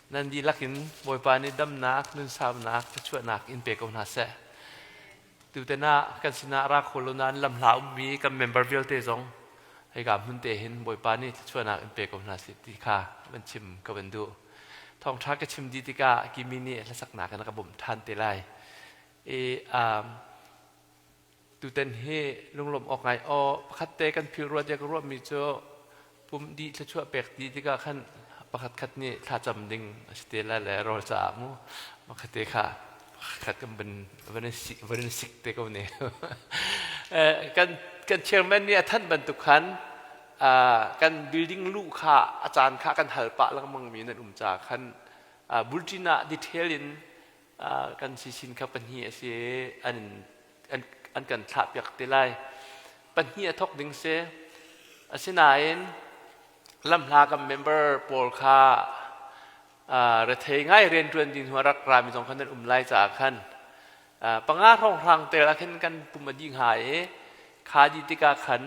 Nan dihlak in Bawipa nih damnak, nunsaunak, thluachuahnak in pe ko hna seh. Tutan ah kan sinah ra kho lo nain lamhla ummi kan member vialte zong hika hmun te hin Bawipa nih thluachuahnak in pe ko hna seh ti kha van chim ka van duh. Thawngṭha ka chim dih tikah Kimi nih hlasaknak in a ka bawmh ṭhan te lai. I um, tutan hi lunglawmh awk ngai aw pakhat te kan phil rua tiah ka ruahmi cu pum dih thluachuah pek dih tikah khan pakhat khat nih thlacam ding a si te lai le rawl caah mu pakhat te kha pakhat kan van van van sik te ko ne kan kan chairman nih a thanh bantuk khan kan building lu kha a caan kha kan hal pah lengmang mi nan um ca khan bulletin ah detail in kan sisin kha pahnih a si an an an kan thlah piak te lai pahnih a thok ding si asinain lamhla kan member pawl kha rethei ngai rianṭuan ding hnu rak rami zong khan nan um lai caah khan panga hrawnghrang tel ah khin kan pum a dih hnga i kha dih tikah khan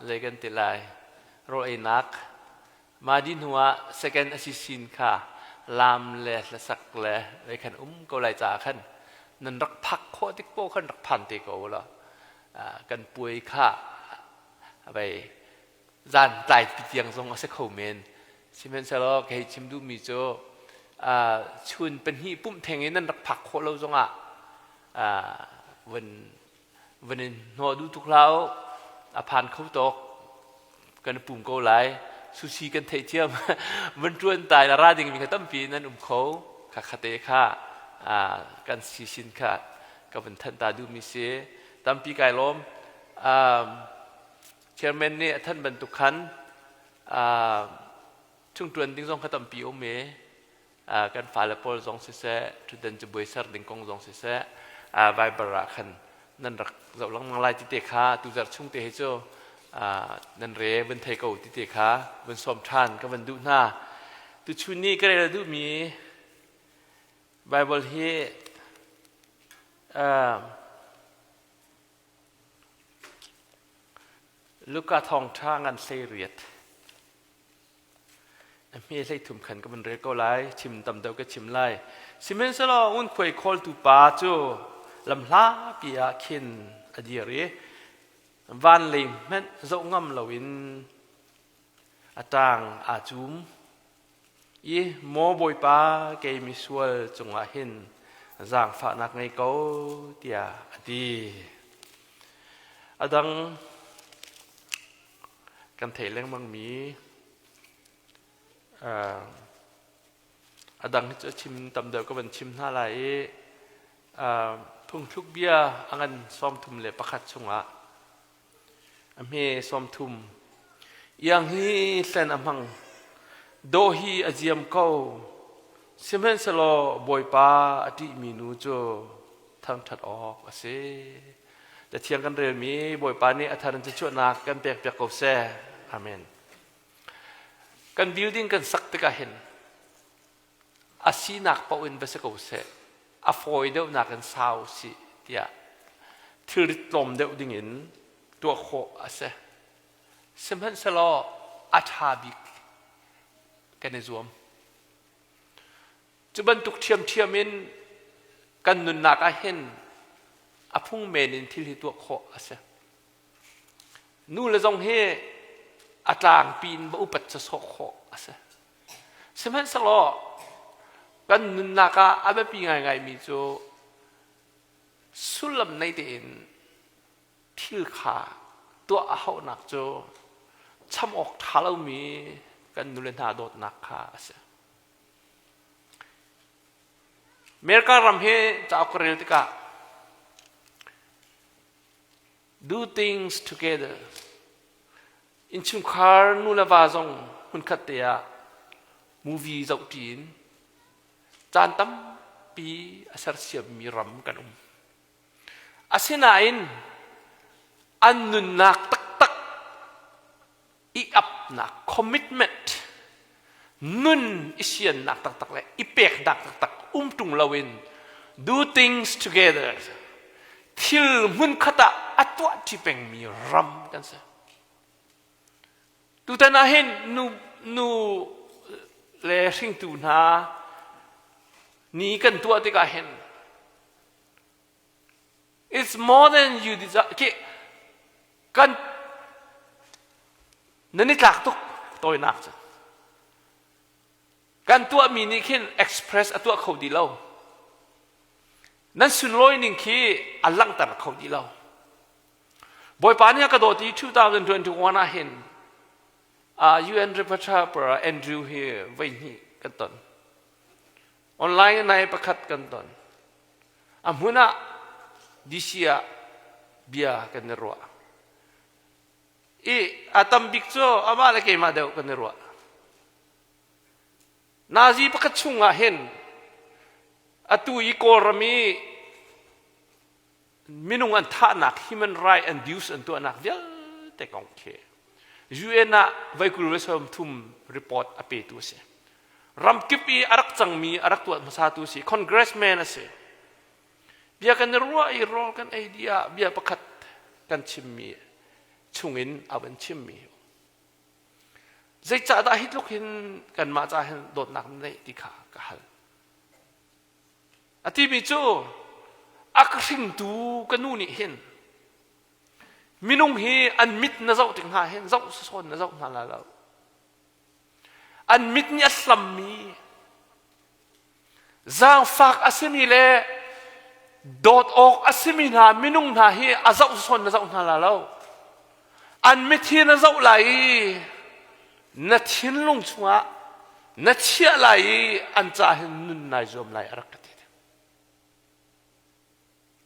zei kan ti lai rawl einak Mah dih hnuah second a si sin kha laam le hlasak le lei khan um ko lai caah khan nan rak phak khawh tik poh khan rak phan te ko law kan puai kha vei zan tlai pi tiang zong a si kho men. Sihmanhsehlaw kei chim duhmi cu chun pahnih pumh theng in nan rak phak khawh lo zongah van van in hnawh duh tuk hlah u a phan kho tawk kan pum ko lai sushi kan theih thiam van ṭuan tai la ra ding mi kha tampi nan um kho kha khate kha kan si sin kha ka van thanh ta duh mi si tampi kai lawm chairman nih a thanh bantuk khan chung ṭuan ding zong kha tampi um i kan fale pawl zong siseh ṭhutdan cabuai ser ding kong zong siseh Viber ah khan nan rak zoh lengmang lai ti te kha tuzarh chung te hi cu nan re vun thei ko ti te kha vun sawm ṭhan ka van duh hna tuchun ni ka rel duhmi Bible hi Luka thawngṭha ngan 18 A hme 33 khan ka van rel ko lai, chim tam deuh ka chim lai. Sihmanhsehlaw ngunkhuai khawltu pa cu lamhlapi ah khin a dir i van lei hmanh zoh ngam loin a ṭang aa cum i Maw Bawipa kei misual cungah hin zaangfahnak ngei ko tiah a ti. A dang kan theih lengmangmi a dang hi cu a chim tam deuh ka van chim hna lai i phungthluk bia a ngan 31 chungah a hme 30 iang hi hlen a hmang dawh hi a ziam ko sihmanhsehlaw Bawipa a ṭihmi nu cu thangṭhat awk a si. Cathiang kan relmi Bawipa nih a thar in cachuahnak kan pekpiak ko seh. Amen. Kan building kan sak tikah hin a sinak paoh in va si ko seh, a fawi deuhnak in sau si tiah thilrit tlawm deuh ding in tuah khawh a si. Sihmanhsehlaw a ṭha bik kan i zuam. Cu bantuk ṭhiamṭhiam in kan nunnak ah hin a phung men in thil hi tuah khawh a si. Nu le zong hi a tlangpi in va upat sawsawh khawh a si. Sihmanhsehlaw kan nunnak ah a biapi ngaingaimi cu sullam nei tein thil kha tuah a hauhnak cu cham awk ṭha lomi kan nule hna dawtnak kha a si. America ram hi cauk ka rel tikah do things together innchungkhar nu le va zong hmunkhat te ah movie zoh ṭi in caan tampi a sersiammi ram kan um. Asinain an nunnak taktak i apnak commitment nun i siannak taktak le i peknak taktak um ṭung loin do things together thil hmunkhat ah a tuahṭi pengmi ram kan si. Tutan ah hin nu nu Le hringtu hna ni kan tuah tikah hin it's more than you desire. Kan nan i tlak tuk tawinak cu. Kan tuahmi nih khin express a tuah kho dih lo. Nan sunlawi ning khi a langhter kho dih lo. Bawipa nih a ka dawt i 2021 ah hin UN Reporter Andrew hi voi hnih kan ton. Online nai pakhat kan ton. A hmun ah DC ah bia kan i ruah. I a tam bik cu amah le keimah deuh kan i ruah. Nazi pakhat chung ah hin atu i Kawlram i minung an thahnak human right and dues an tuahnak vialte kong khi UN ah voi 23 report a petu a si. Ramkip i a rak cangmi a rak tuah hmasatu a si. Congressman a si. Bia kan i ruah i rawl kan ei dih ah bia pakhat kan chimmi chungin a van chimmi Zeicahdah hi tluk hin kanmah ca hin dawtnak na neih ti kha ka hal. A timi cu a ka hringtu ka nu nih hin minung hi an mit na zoh tik hna hin zoh sawn na zoh hna la lo. An mit nih a hlammi Zaangfak a simi le dawt awk a simi hna minung hna hi a zoh sawn na zoh hna la lo. An mithi na zoh lai i na thinlung chungah na chiah lai i an ca hin nun nai zuam lai a rak ka ti.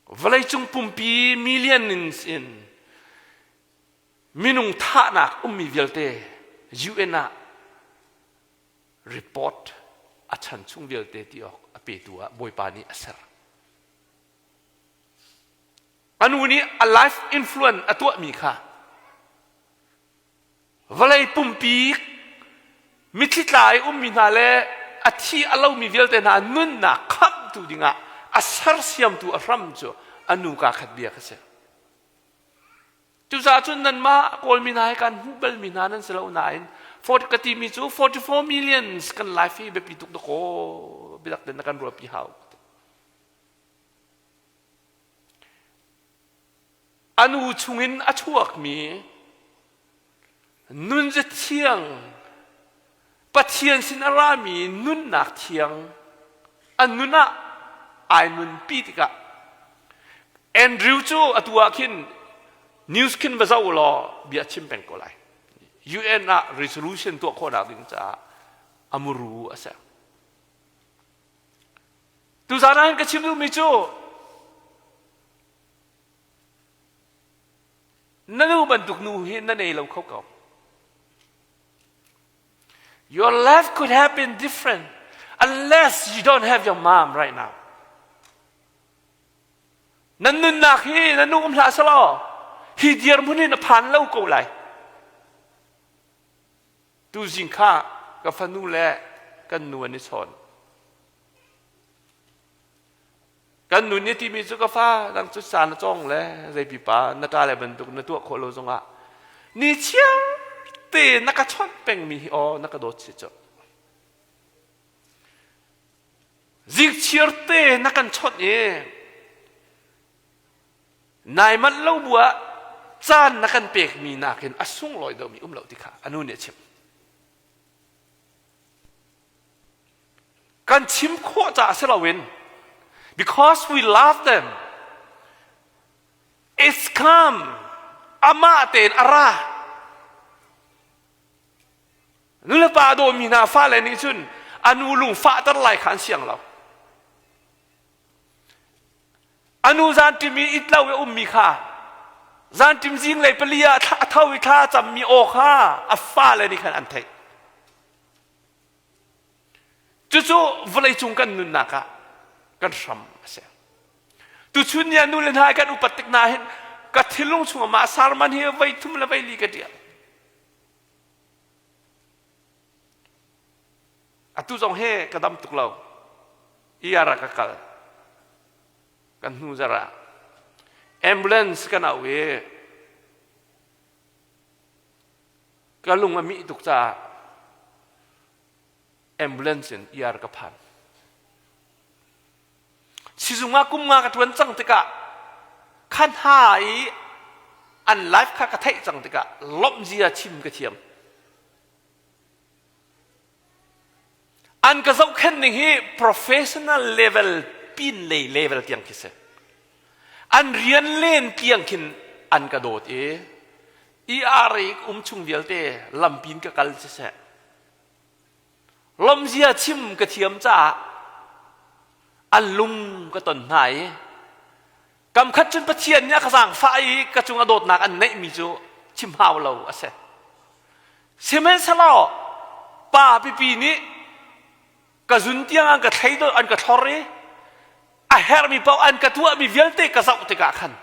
Vawleicung pumpi million in minung thahnak ummi vialte UN ah report a chan chung vialte ti awk a petu ah Bawipa nih a ser. A nu nih a life influence a tuahmi kha vawlei pumpi mitthli tla i ummi hna le a thi a lomi vialte hna nunnak khamhtu dingah a sersiamtu a hram cu a nu ka khat bia kha si. Cucaah cun nanmah Kawlmi hna hi kan hmuh balmi hna nan si lo nain ka timi cu 44 millions kan life hi biapi tuk dakaw biatak tein na kan ruahpi hau. A nu chungin a chuakmi nunzia thiang Pathian sin a rami nunnak thiang an nun ah ai nunpi tikah Andrew cu atu ah khin news khin va zoh law bia chim peng ko lai. UN ah resolution tuah khawhnak ding caah a muru a si. Tuzaan ah ka chim duhmi cu na nu bantuk nu hi na nei lo kho ko. Your life could have been different unless you don't have your mom right now. Nan nunnak hi na nu um hlah selaw hi dirhmun in a phan lo ko lai. Tuzing kha ka fanu le kan nu an i chawn. Kan nun nih timi cu ka fa nang cu sa na cawng le zei pipa na ṭa le bantuk na tuah khawh lo zongah ni chiar te na ka chawnh pengmi hi aw na ka dawt si cu. Zingchiar te na kan chawnh i nai manh lo bu ah caan na kan pekmi nakin a sunglawi deuhmi um lo ti kha a nu nih a chim. Kan chim khawh caah si loin because we love them. It's come. Amah tein a ra. Nulepa a dawmi hna fale nih cun a nu lung fahter lai kha an siang lo. A nu zanṭim i it lo i a ummi kha zanṭim zinglei pali ah a tho i thla a cammi aw kha a fale nih khan an theih. Cucu vawleicung kan nunnak ah kan hram a si. Tuchun ni ah nu le hna kan upat tik hna hin ka thinlung chungah mah sarman hi voi thum le voi li ka ṭial. Atu zong he ka dam tuk lo. ER ah ka kal. Kan hnu zarh ah ambulance kan auh i ka lung a mih tuk caah. Ambulance in ER ka phan. Sizung ah kum nga ka ṭuan cang tikah khan ha i an life kha ka theih cang tikah lawmh zia chim ka thiam. An ka zohkhenh ning hi professional level pin lei level tiang khi si. An rian len tiang khin an ka dawt i ER i um chung vialte lampin ka kal siseh Lawmzia chim ka thiam caah an lung ka ton hna i kamkhat cun Pathian nih a ka zaangfah i ka cung a dawtnak an neihmi cu chim hau lo a si. Sihmanhsehlaw pa pipi nih ka zun tiang an ka thlei an ka thlor i a herhmi paoh an ka tuahmi vialte ka zoh tikah khan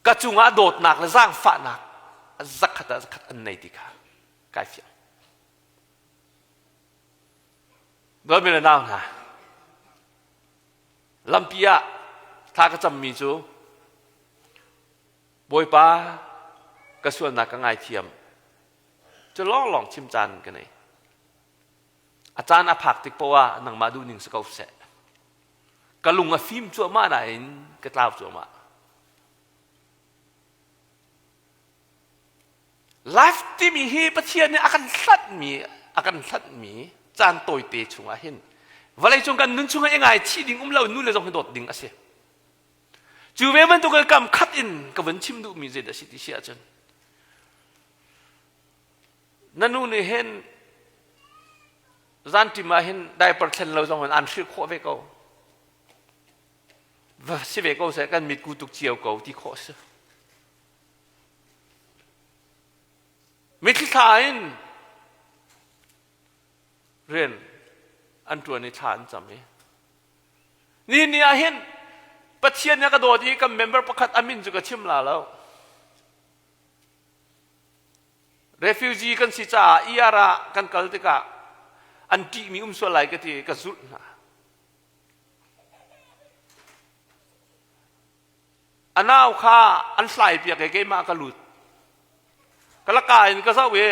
ka cungah dawtnak le zaangfahnak zakhat ah zakhat an nei ti kha kai fiang. Dawtmi le nau hna, lampi ah thla ka cammi cu Bawipa ka sualnak ka ngaithiam cu lawnglawng chim caan ka nei. A caan a phak tik poah ah nangmah duhning si ko seh. Ka lung a fim cuahmah nain ka tlau cuahmah. Life timi hi Pathian nih a kan hlanhmi a kan hlanhmi caan tawite chungah hin vawleicung kan nun chungah i ngaichih ding um lo nu le zong hi dawt ding a si. Cu ve bantuk kam khat in ka vun chim duhmi zeidah a si ti si ahcun na nu nih hin zanṭim ah hin diaper thlen lo zong in aan hrilh khawh ve ko. Va si ve ko seh kan mitku tuk cio ko ti khawh a si. Mitthli thla in rian an ṭuan i thla an cam i ni ni ah hin Pathian nih a ka dawt i kan member pakhat a min cu ka chim la lo. Refugee kan si caah ER ah kan kal tikah an ṭihmi um sual lai ka ti ka zulh hna. A nau kha an hlaipiak i keimah ka lut. Ka laka in ka zoh i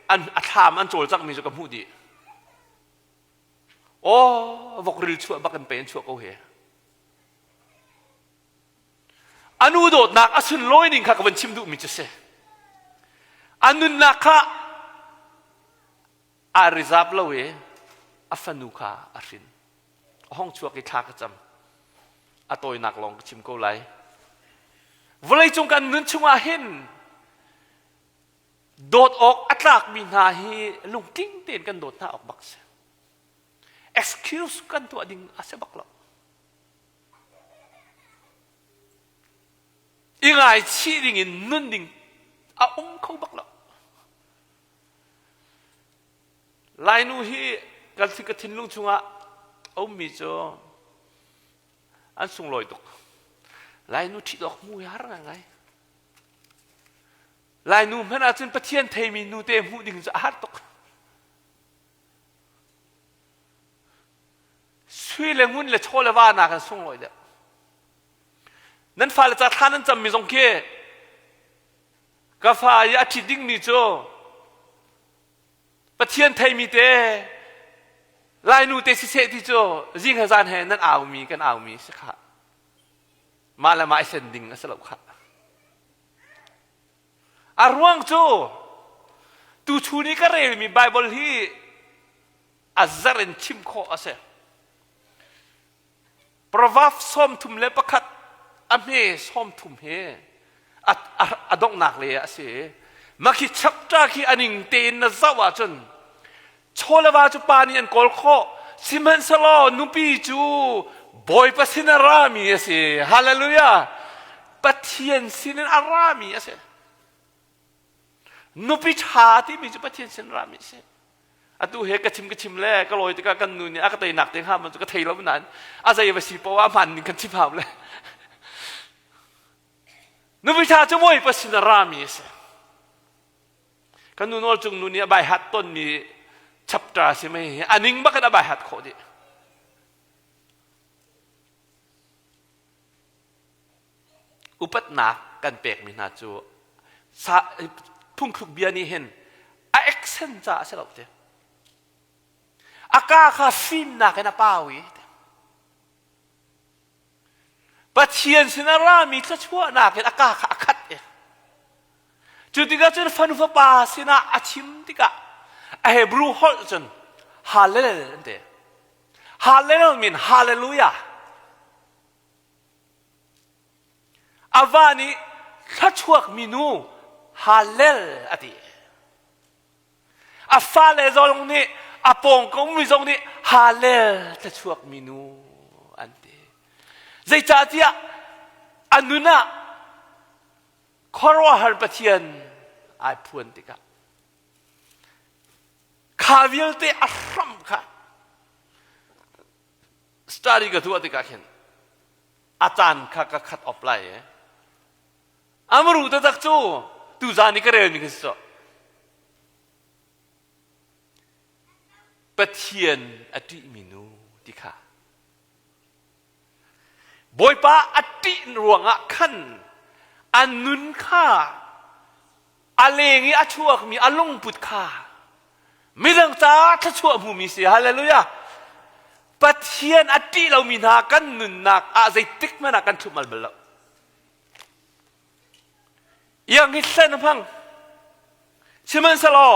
an a thlam an cawlcanghmi cu ka hmuh dih. Aw, vokril chuah bak in pei an chuah ko hi. A nu dawtnak a sunlawi ning kha ka van chim duhmi cu si. A nunnak kha aa rizap lo i a fanu kha a hrin. A hong chuak i thla ka cam. A tawinak lawng ka chim ko lai. Vawleicung kan nun chungah hin dawt awk a tlakmi hna hi lungtling tein kan dawt hna awk bak si. Excuse kan tuah ding a si bak lo. I ngaichih ding in nun ding a um kho bak lo. Lainu hi kan ka thinlung chungah a ummi cu an sunglawi tuk. Lainu ṭhit awk hmu hi har ngaingai. Lainu hmanh ahcun Pathian theimi nu te hmuh ding cu a har tuk. Sui le ngun le chaw le va nakin sunglawi deuh. Nan fale ca thla nan cammi zong khi ka fa i a ṭhit dingmi cu Pathian theimi te Lainu te siseh ti cu zing he zan he nan aumi kan aumi si kha mah le mah i sen ding a si lo kha a ruang cu tuchun i ka relmi Bible hi a zar in chim khawh a si Proverb 31 a hme 30 he a donghnak le a si. Mah khi chapter khi a ning tein na zoh ahcun chawleva cu pa nih an kawl khawh sihmanhsehlaw nupi cu Bawipa sin a rami a si. Hallelujah! Pathian sinin a rami a si. Nupi ṭha timi cu Pathian sin rami a si. Atu he ka chim ka chim le ka lawi tikah kan nu nih a ka teinak te hnga man cu ka thei lo nain a zei va si poah a hmaan ning kan chim hau le. Nupi ṭha cu Bawipa sin a rami a si. Kan nu nawl cung nu nih a bai hat tonmi chapter si mei a ning bak in a bai hat khawh dih. Upatnak kan pekmi hna cu phungthluk bia nih hin a accent caah a si lo te. ka kha fimnak in a pau i Pathian sin a rami thluachuahnak in a ka kha a khat i cu tikah cun fanu fapa sinah a chim tikah a Hebrew holh cun Hallel an ti. Hallel min Hallelujah. A va nih thluachuak minu Hallel a ti. A fale zong nih a pawng ka ummi zong nih Hallel thluachuak minu an ti. Zeicahtiah a nun ah khuaruahhar Pathian ai phuan tikah kha vialte a hram kha study ka tuah tikah khin a caan kha ka khat op lai i Amaru taktak cu tuzaan i ka relmi kha si Pathian a ṭihmi nu ti kha Bawipa a ṭih ruangah khan a nun kha a leng i a chuakmi a lungput kha midang caah thluachuah hmumi si hallelujah Pathian a ṭih lomi hna kan nunnak ah zeitik hmanh ah kan ṭhup mal bal lo Iang hi hlen a hmang. Sihmanhsehlaw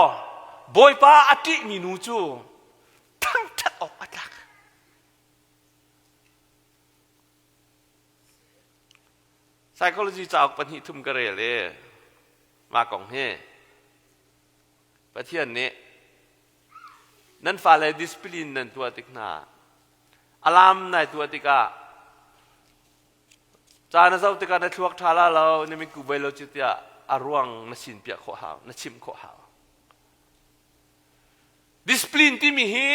Bawipa a ṭihmi nu cu thangṭhat awk a tlak. Psychology cauk pahnih thum ka rel i mah kong hi Pathian nih nan fale discipline nan tuah tik hna alarm nai tuah tikah Ca na zoh tikah na thluak ṭha la lo, na mitku bai lo cu tiah a ruang na sin piah khawh hau, na chimh khawh hau. Discipline timi hi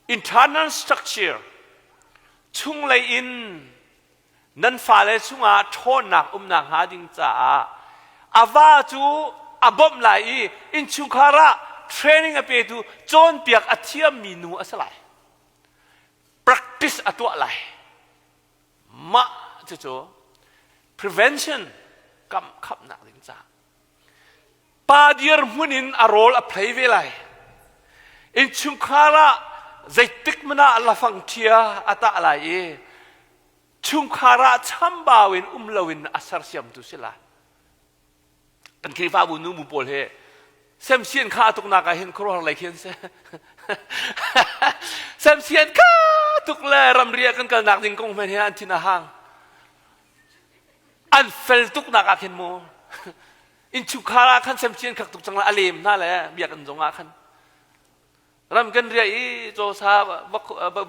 internal structure chunglei in nan fale chungah ṭhawnnak umnak hnga ding caah a va cu a bawmh lai i innchungkhar ah training a petu cawnpiak a thiammi nu a si lai. Practice a tuah lai. Mah cucu prevention kam khamnak ding caah pa dirhmun in a role a play ve lai. Innchungkhar ah zeitik hmanh ah lafang ṭhia a tah lai i chungkhar ah chambau in um loin a sersiamtu si lai. Kan Khrihfabu nu bu pawl hi semsian kha tuknak ah hin khuaruahhar lei khi an si. Semsian kha tuk le ramri ah kan kalnak ding kong hmanh hi an thin a hang. An fel tuknak ah khin mu. Innchungkhar ah khan semsian khak tuk cang la a lem hna le biakinn zong ah khan. Ram kan riah i cawsa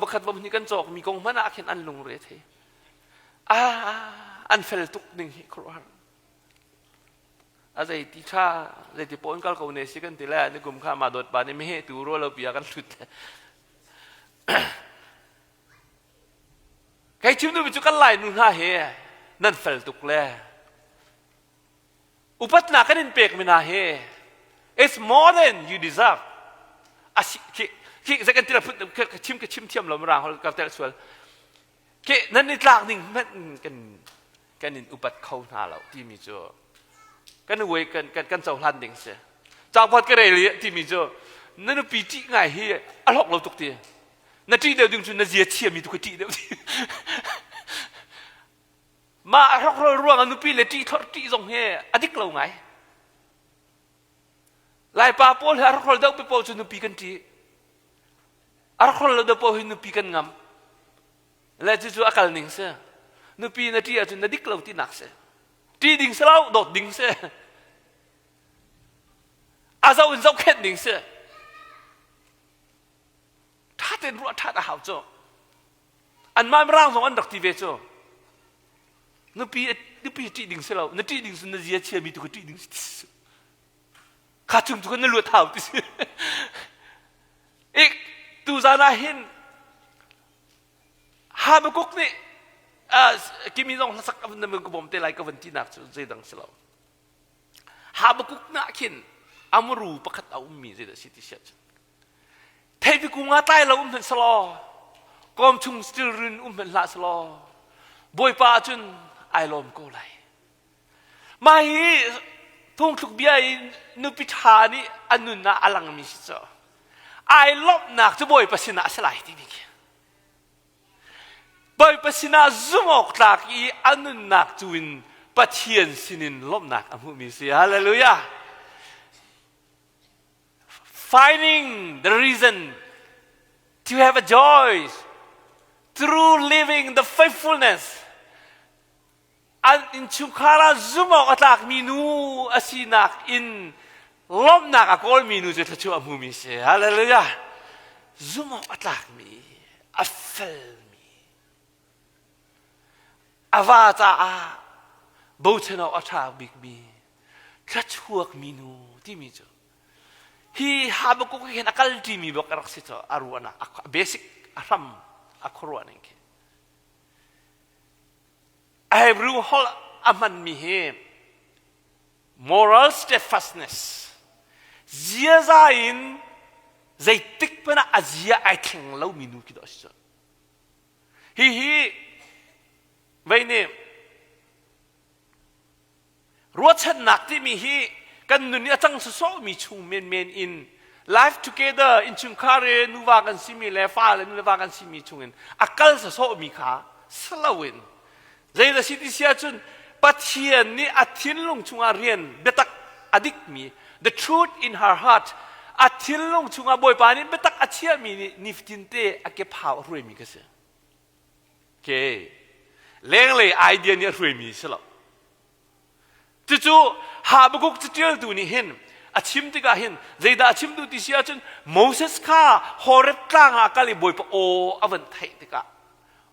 vakhat vam hnih kan cawk mi kong hmanh ah khin an lungre thei. Ah, an fel tuk ning hi khuaruahhar. A zei ti ṭha zei ti pawn kal ko ne si kan ti le ni kum kha ma dawt pa nih meheh tu ruah lo pi ah kan hlut kei chim duhmi cu kan lai nu hna hi nan fel tuk le upatnak kan in pek mi hna hi it's more than you deserve asi khi khi zei kan ti la phun ka chim ka chim thiam lo mirang hol ka tel sual Ke nan i tlak ning hmanh kan kan in upat kho hna lo timi cu kan uai kan kan kan cohlan ding si. Caukphat ka rel i timi cu na nupi ṭih ngai hi a hlawk lo tuk ti. Na ṭih deuh ding cu na zia chiami tu ka ṭih deuh ti. Mah a hrokrol ruang a nupi le ṭih thlorh ṭih zong hi a dik lo ngai. Laipa pawl hi a hrokrol deuh pe pawl cu nupi kan ṭih. A hrokrol lo deuh pawl hi nupi kan ngam. Le cucu a kal ning si. Nupi na ṭih ahcun na dik lo tinak si. Ṭih ding si lo, dawt ding si. A zoh in zohkhenh ding si. Ṭha tein ruah ṭhat a hau cu. Anmah Mirang zong an rak ti ve cu. Nupi nupi ṭih ding si lo. Na ṭih ding si na zia chiami tu kha ṭih ding si. Kha chung cu na luat hau ti si. Ik tuzan ah hin Habakkuk nih kimi zong hlasak ka vun ka bawm te lai ka vun tinak cu zeidang si lo. Habakkuk nak khin amru pakhat a ummi zeidah si ti siah cun theipi kung ah tlai lo um hmanh selaw kawm chung stilrin um hmanh hlah selaw Bawipa ah cun ai lawm ko lai. Mah hi phungthluk bia i nupi ṭha nih a nun ah a langmi si cu. Ai lawmhnak cu Bawipa sinah a si lai timi khi. Bawipa sinah zumh awk tlak i a nunnak cu in Pathian sinin lawmhnak a hmuhmi si. Hallelujah. Finding the reason to have a joy through living the faithfulness an innchungkhar ah zumh awk a tlakmi nu a sinak in lawmhnak a kawlmi nu cu thluachuah a hmumi si. Hallelujah. Zumh awk a tlakmi, a felmi, a va caah bochan awk a ṭha bikmi, thluachuakmi nu timi cu hi Habakkuk hin a kal ṭimi bak a rak si cu a ruahnak a basic a hram a khuaruah ning khi. Hebrew holh a hmanmi hi moral steadfastness ziaza in zeitik hmanh ah a zia ai thleng lomi nu khi dawh a si cu. Hihi vei nih Ruahchannak timi hi kan nun i a cang sawsawhmi chung menmen in life together innchungkhar i nuva kan simi le fa le nuleva kan simi chungin a kal sawsawhmi kha si loin zeidah si ti si ahcun Pathian nih a thinlung chungah rian biatak a dikmi the truth in her heart a thinlung chungah Bawipa nih biatak a chiahmi nih nifatin te a kephau a hruaimi ka si. Okay. Lenglei idea nih a hruaimi si lo. Cucu Habakkuk caṭialtu nih hin a chim tikah hin zeidah a chim duh ti si ahcun Moses kha Horeb tlang ah a kal i Bawipa aw a van theih tikah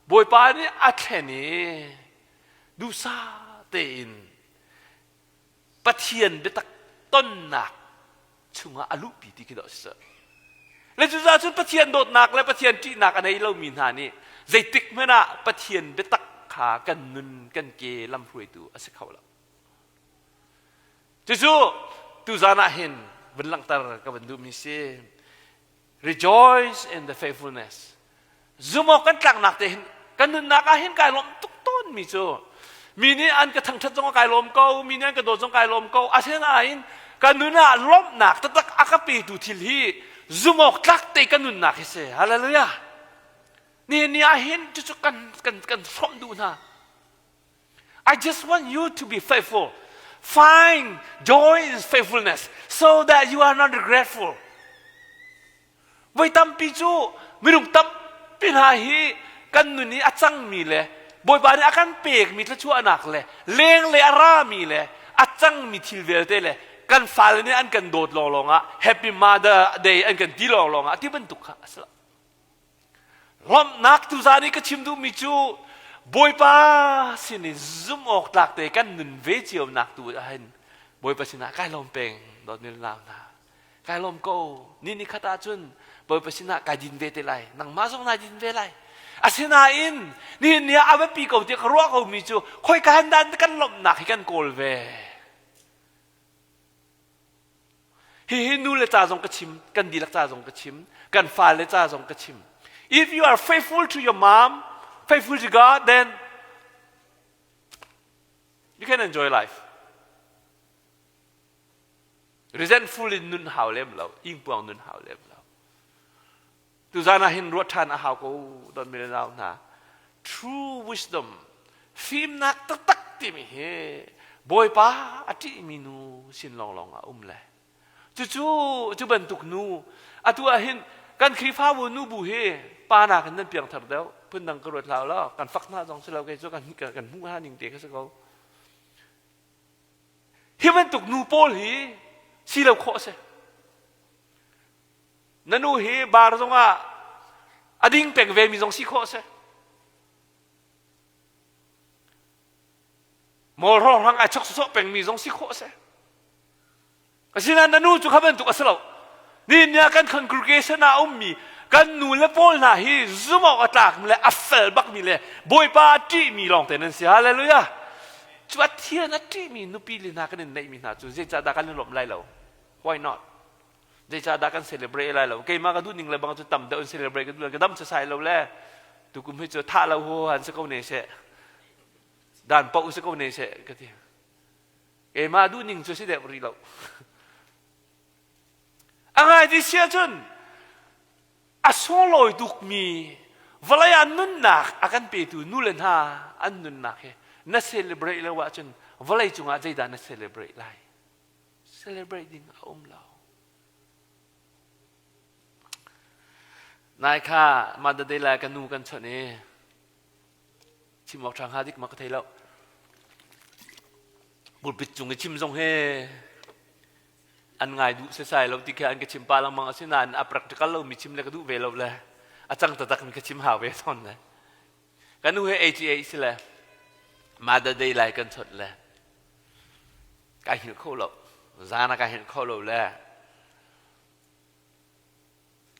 Bawipa nih a thlen i duhsah tein Pathian biatak tonnak chungah a luhpi ti khi dawh a si. Le cucaah cun Pathian dawtnak le Pathian ṭihnak a nei lomi hna nih zeitik hmanh ah Pathian biatak kha kan nun kan ke lamhruaitu a si kho lo. Cucu tuzan ah hin vun langhter ka van duhmi si. Rejoice in the faithfulness. Zumawk kan tlaknak te hin kan nunnak ah hin kai lawm tuk tawn mi cu mi nih an ka thangthat zong kai lawm ko mi nih an ka dawt zong kai lawm ko asinain ka nun ah lawmhnak taktak a ka petu thil hi zumawk tlak te ka nunnak hi si hallelujah ni ni ah hin cucu kan kan kan hrawmh duh hna I just want you to be faithful. Find joy in faithfulness so that you are not regretful. Voi tampi cu minung tampi hna hi kan nun i a cangmi le Bawipa nih a kan pekmi thluachuahnak le lenglei a rami le a cangmi thil vialte le kan fale nih an kan dawt lawnglawng ah Happy Mother Day an kan ti lawnglawng ah ti bantuk kha a si lo. Lawmhnak tuzaan i ka chim duhmi cu Bawipa sin i zumh awk tlak te kan nun ve cionak tu ah hin Bawipa sinah kai lawm peng dawtmi nau hna. Kai lawm ko. Ni ni khat ahcun Bawipa sinah kai din ve te lai. Nangmah zong nai din ve lai. Asinain nihin ni ah a biapi ko tiah ka ruah komi cu khoika han dah kan lawmhnak hi kan kawl ve. Hihi nu le ca zong ka chim, kan dihlak ca zong ka chim, kan fale ca zong ka chim. If you are faithful to your mom, faithful to God, then you can enjoy life. Resentful in nun hau lem lo, ingpuang nun hau lem lo. Tuzan ah hin ruat ṭhan a hau ko don mi le nau hna. True wisdom, fimnak taktak timi hi Bawipa a ṭihmi nu sin lawnglawng ah um le cucu cu bantuk nu atu ah hin kan Khrihfabu nubu hi pa nakin nan piangthar deuh phundang ka ruat hlah law kan fak hna zong si lo kei cu kan kan hmuh hna ning te kha si ko hi bantuk nu pawl hi si lo khawh a si Na nu hi bar zongah a ding peng ve mi zong si khawh a si. Mawl hrawnghrang ai chok sawsawh pengmi zong si khawh a si. Asinain na nu cu kha bantuk a si lo. Nihin ni ah kan congregation ah a ummi kan nu le pawl hna hi zumh awk a tlakmi le a fel bakmi le Bawipa a ṭihmi lawngte nan si. Hallelujah! Cu Pathian a ṭihmi nupi le hna kan in neihmi hna cu zeicahdah kan i lawmh lai lo? Why not? Zeicahdah kan celebrate lai lo? Keimah ka duh ning le bang cu tam deuh in celebrate ka duh ka dam sasai lo le tukum hi cu thah lo hu han si ko ne seh. Dan poh si ko ne seh ka ti. Keimah duh ning cu si deuh rih lo. A ngai ti sia cun. A sunglawi tukmi vawlei ah nunnak a kan petu nu le hna an nunnak hi na celebrate lo ahcun vawlei cungah zeidah na celebrate lai? Celebrate ding a um lo. Nai kha Mother Day lai ka nu kan chawnh i chim awk ṭha hnga dik ma ka thei lo. Pulpit cung i chim zong hi an ngai duh sesai lo ti khi an ka chim pa lengmang asinain a practical lomi chim le ka duh ve lo le a cang taktak mi ka chim hau ve tawn le ka nu he 88 si le Mother Day lai kan chawnh le kai hngilh kho lo zan ah kai hngilh kho lo le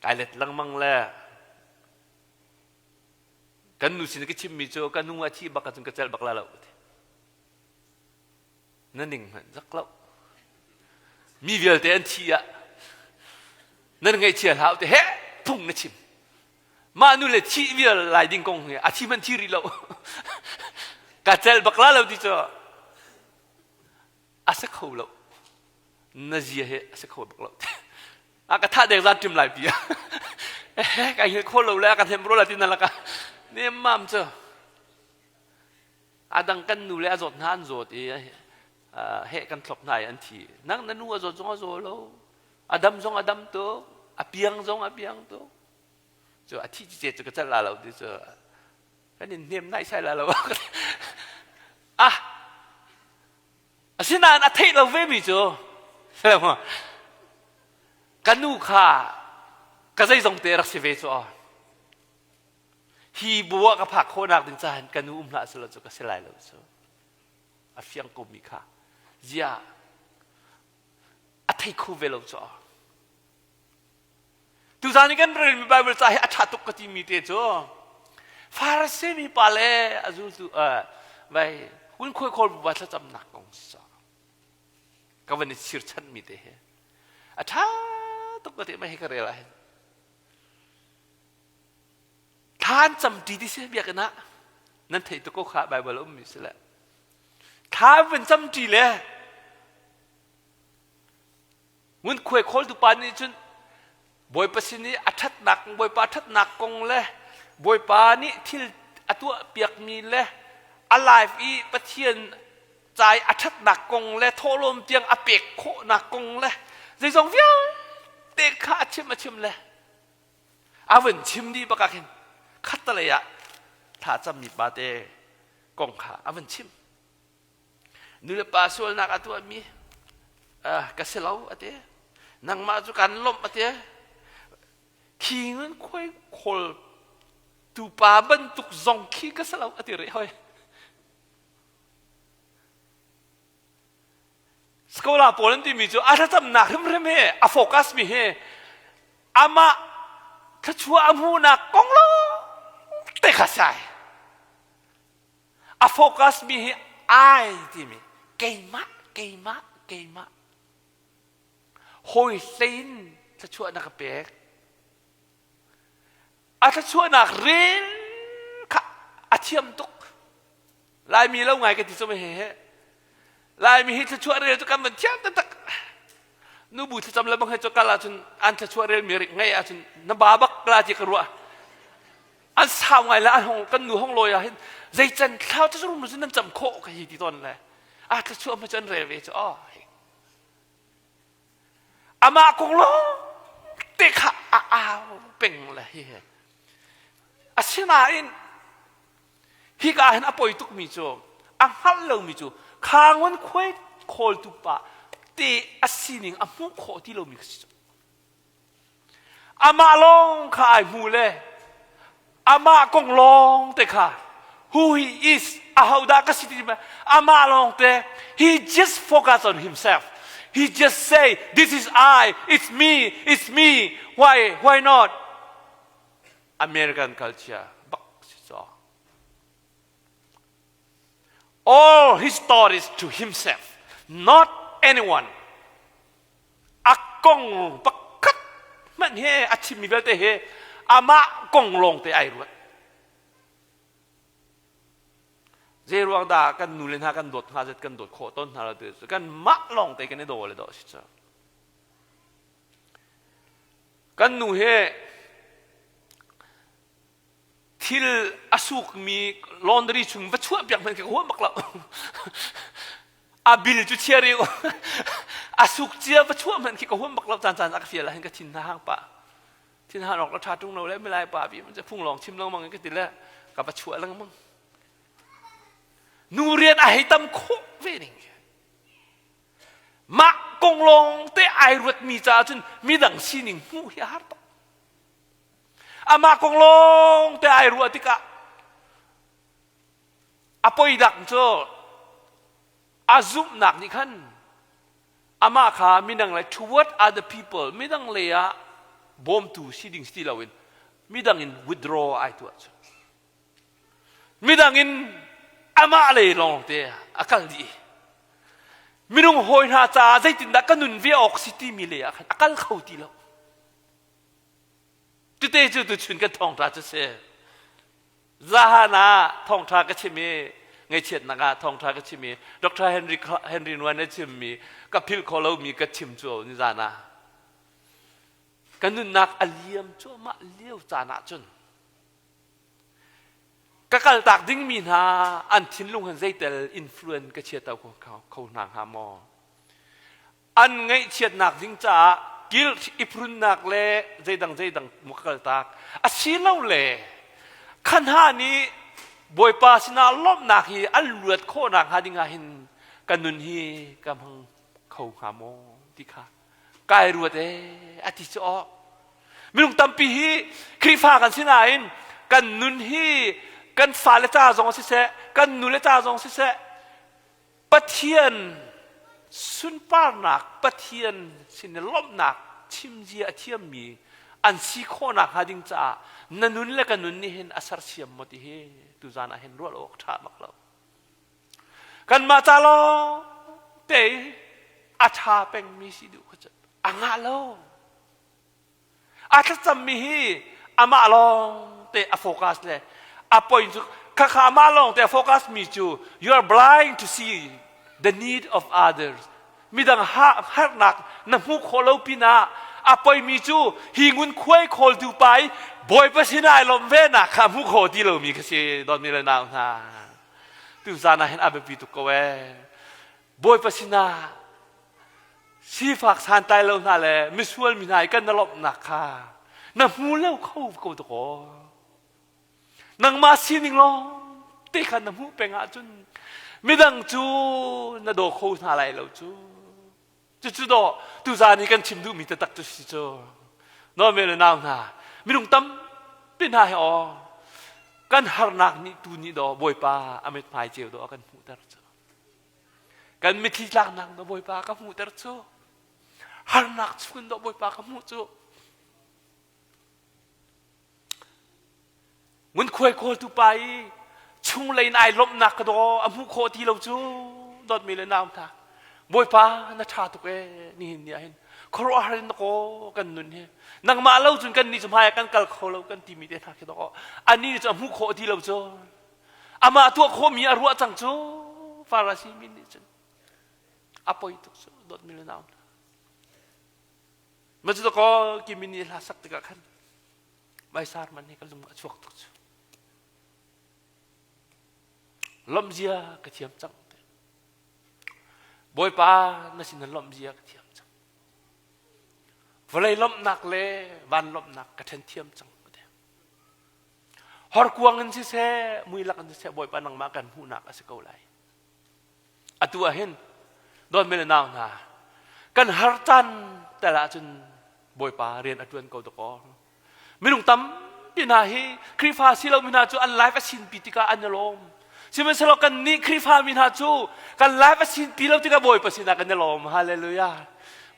kai let lengmang le kan nu sin ka chimmi cu ka nu a thi bak ahcun ka celh bak la lo na ning hmanh zak lo mi vialte an thi ah nan ngaihchia hlah te he phung na chim mah nu le thi vial lai ding kong hi a thi hmanh thi rih lo ka cel bak la lo ti cu a si kho lo na zia he a si kho bak lo a ka thah dek zan tim lai pi eh ka hil kho lo le ka them ro la ti na laka nem mam cu A dang kan nu le a zawt hna an zawt i heh kan thlop hna i an thi. Nang na nu a zawt zong a zaw lo. A dam zong a dam tuk. A piang zong a piang tuk. Cu a thi cicet cu ka celh la lo ti cu kan in hnem nai sai la lo. ah asinain a theih lo ve mi cu ka nu kha ka zeizong te rak si ve cu Hi bu ah ka phak khawhnak ding caah ka nu um hlah selaw cu ka si lai lo cu. A fiang ko mi kha. Ziah a thei kho ve lo cu. Tuzan i kan relmi Bible ca hi a ṭha tuk ka timi te cu Farasi mi pa le a zultu vai hun khuai khawl bu thlacamnak kong sa ka van i chirchanmi te hi a ṭha tuk ka ti mai hi ka rel ah hin Thla an camṭi ti si biakinn ah nan theih tuk ko kha Baibal a ummi si le thla van camṭi le ngunkhuai khawltu pa nih cun Bawipa sin i a ṭhatnak Bawipa ṭhatnak kong le Bawipa nih thil a tuah piakmi le a life i Pathian ca i a ṭhatnak kong le thawhlawm tiang a pek khawhnak kong le zeizong vialte kha a chim a chim le A vun chim dih bak ah khin khattalei ah thla cammi pa te kong kha a vun chim. Nu le pa sualnak a tuahmi ka si lo a ti. Nangmah cu kan lawmh a ti. Khi ngun khuai khawl tu pa bantuk zong khi ka si lo a ti rih hoi. Scholar pawl an timi cu a thlacamnak hrimhrim hi a focus mi hi amah thluachuah a hmuhnak kong lawng te kha sai. A focus mi hi ai timi keimah keimah keimah hawi hlei in thluachuah na ka pek a thluachuahnak rel kha a thiam tuk Laimi lo ngai ka ti cu he he Laimi hi thluachuah rel cu kan van thiam taktak nubu thlacam le bang he cu kal ahcun an thluachuah rel mi rik ngei ahcun na ba bak la ti ka ruah an sau ngai le an hong kan nu hong lawi ah hin zei can thlau cu rum nan cam khawh ka hi ti ton le a thluachuah ma cu an rel ve cu oh amah kong lawng te kha a au peng le hi he asinain Hika ah hin a poi tukmi cu a hngalh lomi cu kha ngunkhuai khawltu pa te a sining a hmuh khawh ti lomi kha si cu. Amah lawng kha ai hmu le amah kong lawng te kha who he is ahodah ka si ti amah lawng te he just focus on himself he just say this is I it's me it's me why why not American culture bak si caw. All his thought is to himself, not anyone. A kong pakhat hmanh he a chimmi vialte he amah kong lawng te ai ruat. Zei ruang dah kan nu le hna kan dawt hnga zet kan dawt khawh tawn hna lo ti kan mah lawng te kan i daw le daw si cu. Kan nu he. Thil a sukmi laundry chung va chuah piak hmanh khi ka huam bak lo. A bil cu chia riu. A suk cia va chuah hmanh khi ka huam bak lo. Caan caan ah ka fial ah hin ka thin hna hang pah. Thin han awk la ṭha ṭung lo le milai pa bi phung lawng chim lengmang in ka ti le ka va chuah lengmang. Nu rian a hei tam khawh ve ning. Mah kong lawng te ai ruatmi caah cun midang sining hmuh hi a har tuk. Amah kong lawng te ai ruah tikah a poi dak cu a zumhnak nih khan amah kha midang le toward other people, midang lei ah bawmtu si ding si ti loin midang in withdraw ai tuah cu. Midang in amah lei lawng te a kal dih. Minung hawi hna caah zeitindah ka nun ve awk si timi lei ah khan a kal kho ti lo. Tute cu tuchun kan thawngṭha cu si. Zahan ah thawngṭha ka chim i ngaihchiatnak ah thawngṭha ka chim i Dr. Henry Henry Nguyen a chimmi ka philh khawh lomi ka chim cu ni zan ah ka nunnak a liam cuahmah lio caan ah cun ka kaltak dingmi hna an thinlung han zeitel influence ka chiata kho hna hnga maw? An ngaihchiatnak ding caah guilt i prunnak le zeidang zeidang mu ka kaltak asilole kha hna nih Bawipa sinah lawmhnak hi an luat khawhnak hnga ding ah hin ka nun hi ka hmang kho hnga maw ti kha kai ruat ee a ti cu aw. Minung tampi hi Khrihfa kan si nain kan nun hi kan fale ca zong siseh, kan nule ca zong siseh, Pathian sunparnak, Pathian sin i lawmhnak chimzia a thiammi an si khawhnak hnga ding caah na nun le ka nun nih hin a sersiam maw ti hi tuzan ah hin ruah awk ṭha bak lo. Kanmah ca lawng te a ṭha pengmi si duh kha cu a ngah lo. A thlacammi hi amah lawng te a focus le a point cu khakha amah lawng te a focus mi cu you are blind to see the need of others. Midang harnak na hmuh khawh lo pinah a poimi cu hi ngunkhuai khawltu pa i Bawipa sinah ai lawmh ve nak kha hmuh khawh ti lomi kha si dawtmi le nau hna. Tuzan ah hin a biapi tuk ko ee. Bawipa sinah sifak santlai lo hna le misual mi hna i kan na lawmhnak kha na hmu lo kho ko dakaw. Nangmah sining lawng te kha na hmuh peng ahcun midang cu na daw kho hna lai lo cu. Cucu dawh tuzan i kan chim duhmi taktak cu si cu. Nawl le nau hna, minung tampi hna he aw kan harnak nih tu nih daw Bawipa a mithmai ceu dawh a kan hmuhter cu. Kan mitthli tlaknak na Bawipa ka hmuhter cu. Harnak chungin dawh Bawipa ka hmuh cu. Ngunkhuai kawltu pa i chunglei in ai lawmhnak ka daw a hmuh khawh ti lo cu dawtmi le nau hna. Bawipa na ṭha tuk ee nihin ni ah hin khuaruahhar in na kaw kan nun hi nangmah lo cun kan nih cu hmai ah kan kal kho lo kan timi te hna khi daw anih nih cu a hmuh khawh ti lo cu amah tuah khawhmi a ruah cang cu Farasi mi nih cun a poi tuk cu dawtmi le nau hna ma cu kaw kimi nih hla sak tikah khan Maisar man hi ka lung a chuak tuk cu lawmhzia ka thiam cang Bawipa na sin lawmhzia ka thiam cang vawlei lawmhnak le van lawmhnak ka ṭhen thiam cang Horkuang in siseh, muilak in siseh, Bawipa nangmah kan hmuhnak a si ko lai. Atu ah hin dawtmi le nau hna, kan har caan tel ahcun Bawipa rian a ṭuan ko dakaw. Minung tampi hna hi Khrihfa si lomi hna cu an life a sinpi tikah an i lawm. Sihmanhsehlaw kan nih Khrihfa mi hna cu kan life a sinpi lo tikah Bawipa sinah kan i lawm. Hallelujah.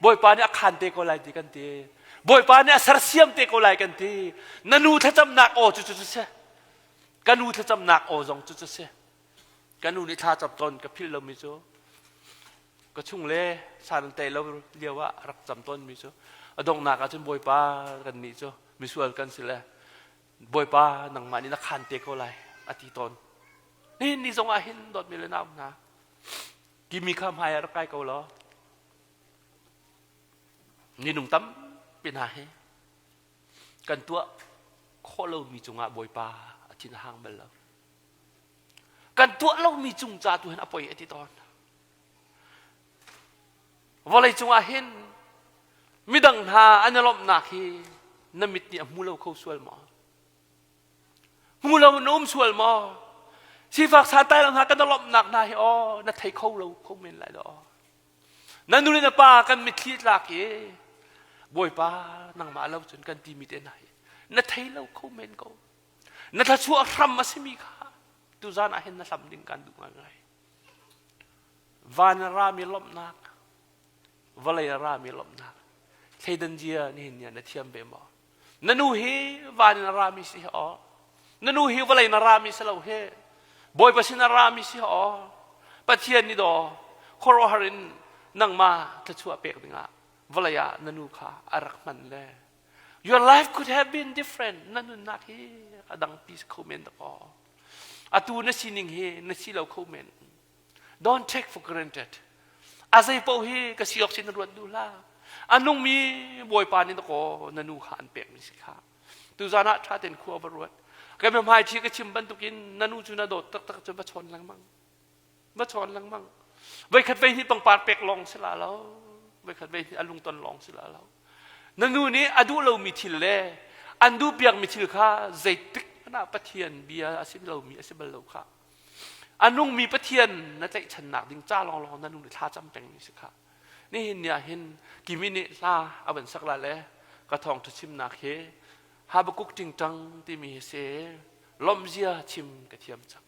Bawipa nih a khaan te ko lai ti kan ti. Bawipa nih a sersiam te ko lai kan ti. Na nu thlacamnak aw cu cu si. Ka nu thlacamnak aw zong cu cu si. Ka nu nih thla cam tawn ka philh lomi cu ka chung le san an tei lo lio ah rak cam tawnmi cu a donghnak ah cun Bawipa kan nih cu misual kan si le Bawipa nangmah nih na khaan te ko lai a ti tawn. Nihin ni zong ah hin dawtmi le nau hna kimi kha hmai ah rak kai ko law minung tampi hna hi kan tuah khawh lomi cungah Bawipa a thin a hang bal lo. Kan tuah lomi cung ca tu hin a poi a ti tawn. Vawlei cungah hin midang hna an i lawmhnak hi na mit nih a hmu lo kho sual maw? Hmu lo na um sual maw? Sifak santai lo hna kan i lawmhnak hna hi aw na thei kho lo kho men lai lo. Na nu le na pa kan mitthli tlak i Bawipa nangmah lo cun kan timi te hna hi na thei lo kho men ko. Na thluachuah hram a simi kha tuzan ah hin na hlam ding kan duh ngaingai. Van a rami lawmhnak, vawlei a rami lawmhnak, thleidan zia nihin ni ah na thiam ve maw? Na nu hi van in a rami si aw. Na nu hi vawlei in a rami si lo hi. Bawipa sin a rami si aw. Pathian nih daw khuaruahhar in nangmah thluachuah pek dingah vawlei ah na nu kha a rak hman le your life could have been different na nunnak hi a dangpi si kho men dakaw atu na sining hi na si lo kho men Don't take for granted. A zei paoh hi ka si awk sin na ruat duh hlah. A nungmi Bawipa nih dakaw na nu kha an pekmi si kha. Tuzan ah ṭha tein khua va ruat. Ka hmai thi ka chim bantukin na nu cu na dawt taktak cu va chawn lengmang. Va chawn lengmang. Voikhat vei hnih pangpar pek lawng si la lo. Voikhat vei hnih a lungton lawng si la lo. Na nu nih a duh lomi thil le an duh piakmi thil kha zeitik hmanh ah Pathian bia a si lomi a si bal lo kha. A nungmi Pathian na tlaihchannak ding ca lawnglawng na nu nih thla cam pengmi si kha. Nihin ni ah hin Kimi nih hla a van sak la le ka thawngṭha chimnak hi Habakuk ṭingṭang timi hi si lawmhzia chim ka thiam cang.